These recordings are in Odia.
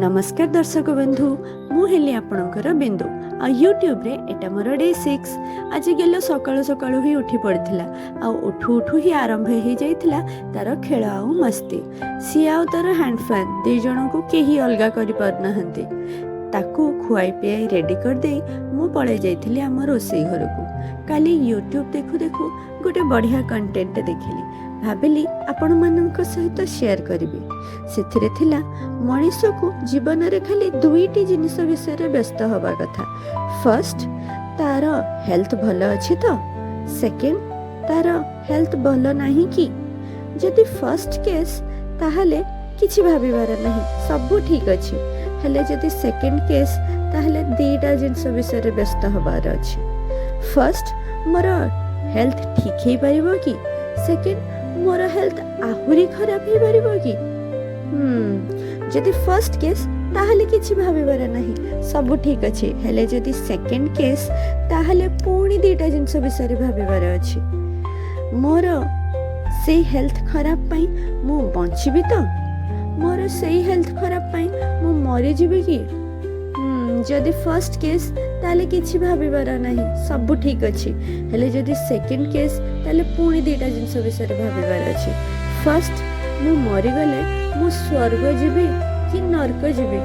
ନମସ୍କାର ଦର୍ଶକ ବନ୍ଧୁ, ମୁଁ ହେଲି ଆପଣଙ୍କର ବିନ୍ଦୁ ଆଉ ୟୁଟ୍ୟୁବରେ ଏଇଟା ମୋର ଡେ 6। ଆଜି ଗେଲ ସକାଳୁ ସକାଳୁ ହିଁ ଉଠି ପଡ଼ିଥିଲା ଆଉ ଉଠୁ ଉଠୁ ହିଁ ଆରମ୍ଭ ହେଇଯାଇଥିଲା ତାର ଖେଳ ଆଉ ମସ୍ତି। ସିଏ ଆଉ ତାର ହ୍ୟାଣ୍ଡ ଫ୍ୟାନ୍ ଦୁଇ ଜଣଙ୍କୁ କେହି ଅଲଗା କରିପାରୁନାହାନ୍ତି। ତାକୁ ଖୁଆଇ ପିଆଇ ରେଡ଼ି କରିଦେଇ ମୁଁ ପଳେଇ ଯାଇଥିଲି ଆମ ରୋଷେଇ ଘରକୁ। କାଲି ୟୁଟ୍ୟୁବ୍ ଦେଖୁ ଦେଖୁ ଗୋଟେ ବଢ଼ିଆ କଣ୍ଟେଣ୍ଟ ଦେଖିଲି, ଭାବିଲି ଆପଣମାନଙ୍କ ସହିତ ସେୟାର କରିବି। ସେଥିରେ ଥିଲା, ମଣିଷକୁ ଜୀବନରେ ଖାଲି ଦୁଇଟି ଜିନିଷ ବିଷୟରେ ବ୍ୟସ୍ତ ହେବା କଥା। ଫାର୍ଷ୍ଟ, ତାର ହେଲ୍ଥ ଭଲ ଅଛି ତ? ସେକେଣ୍ଡ, ତାର ହେଲ୍ଥ ଭଲ ନାହିଁ କି? ଯଦି ଫାର୍ଷ୍ଟ କେସ୍, ତାହେଲେ କିଛି ଭାବିବାର ନାହିଁ, ସବୁ ଠିକ୍ ଅଛି। ହେଲେ ଯଦି ସେକେଣ୍ଡ କେସ୍, ତାହେଲେ ଦୁଇଟା ଜିନିଷ ବିଷୟରେ ବ୍ୟସ୍ତ ହେବାର ଅଛି। ଫାର୍ଷ୍ଟ, ମୋର ହେଲ୍ଥ ଠିକ୍ ହେଇପାରିବ କି? ସେକେଣ୍ଡ, ମୋର ହେଲ୍ଥ ଆହୁରି ଖରାପ ହେଇପାରିବ କି? ଯଦି ଫାର୍ଷ୍ଟ କେସ୍, ତାହେଲେ କିଛି ଭାବିବାର ନାହିଁ, ସବୁ ଠିକ୍ ଅଛି। ହେଲେ ଯଦି ସେକେଣ୍ଡ କେସ୍, ତାହେଲେ ପୁଣି ଦୁଇଟା ଜିନିଷ ବିଷୟରେ ଭାବିବାର ଅଛି। ମୋର ସେଇ ହେଲ୍ଥ ଖରାପ ପାଇଁ ମୁଁ ବଞ୍ଚିବି ତ? ମୋର ସେଇ ହେଲ୍ଥ ଖରାପ ପାଇଁ ମୁଁ ମରିଯିବି କି? ଯଦି ଫାର୍ଷ୍ଟ କେସ୍, ତାହେଲେ କିଛି ଭାବିବାର ନାହିଁ, ସବୁ ଠିକ୍ ଅଛି। ହେଲେ ଯଦି ସେକେଣ୍ଡ କେସ୍, ତାହେଲେ ପୁଣି ଦୁଇଟା ଜିନିଷ ବିଷୟରେ ଭାବିବାର ଅଛି। ଫାର୍ଷ୍ଟ, ମୁଁ ମରିଗଲେ ମୁଁ ସ୍ୱର୍ଗ ଯିବି କି ନର୍କ ଯିବି?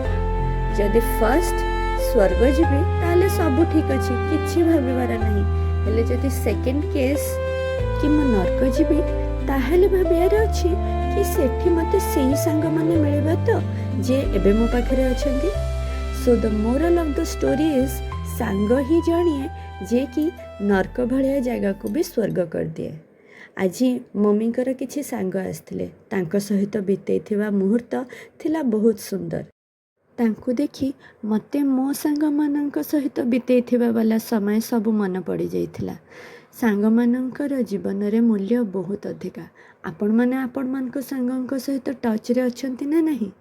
ଯଦି ଫାର୍ଷ୍ଟ ସ୍ୱର୍ଗ ଯିବି, ତାହେଲେ ସବୁ ଠିକ୍ ଅଛି, କିଛି ଭାବିବାର ନାହିଁ। ହେଲେ ଯଦି ସେକେଣ୍ଡ କେସ୍ କି ମୁଁ ନର୍କ ଯିବି, ତାହେଲେ ଭାବିବାର ଅଛି କି ସେଠି ମୋତେ ସେଇ ସାଙ୍ଗମାନେ ମିଳିବେ ତ, ଯିଏ ଏବେ ମୋ ପାଖରେ ଅଛନ୍ତି? So the moral of the story is, ସାଙ୍ଗ ହିଁ ଜଣିଏ ଯିଏକି ନର୍କ ଭଳିଆ ଜାଗାକୁ ବି ସ୍ୱର୍ଗ କରିଦିଏ। ଆଜି ମମିଙ୍କର କିଛି ସାଙ୍ଗ ଆସିଥିଲେ। ତାଙ୍କ ସହିତ ବିତେଇଥିବା ମୁହୂର୍ତ୍ତ ଥିଲା ବହୁତ ସୁନ୍ଦର। ତାଙ୍କୁ ଦେଖି ମୋତେ ମୋ ସାଙ୍ଗମାନଙ୍କ ସହିତ ବିତେଇଥିବା ବାଲା ସମୟ ସବୁ ମନେ ପଡ଼ିଯାଇଥିଲା। ସାଙ୍ଗମାନଙ୍କର ଜୀବନରେ ମୂଲ୍ୟ ବହୁତ ଅଧିକା। ଆପଣମାନେ ଆପଣମାନଙ୍କ ସାଙ୍ଗଙ୍କ ସହିତ ଟଚ୍ରେ ଅଛନ୍ତି ନା ନାହିଁ?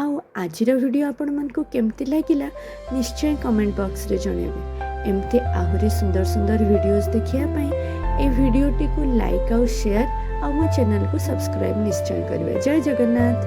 ଆଉ ଆଜିର ଭିଡ଼ିଓ ଆପଣମାନଙ୍କୁ କେମିତି ଲାଗିଲା, ନିଶ୍ଚୟ କମେଣ୍ଟ ବକ୍ସରେ ଜଣାଇବେ। ଏମିତି ଆହୁରି ସୁନ୍ଦର ସୁନ୍ଦର ଭିଡ଼ିଓଜ୍ ଦେଖିବା ପାଇଁ ଏ ଭିଡ଼ିଓଟିକୁ ଲାଇକ୍ ଆଉ ସେୟାର ଆଉ ମୋ ଚ୍ୟାନେଲକୁ ସବସ୍କ୍ରାଇବ୍ ନିଶ୍ଚୟ କରିବେ। ଜୟ ଜଗନ୍ନାଥ।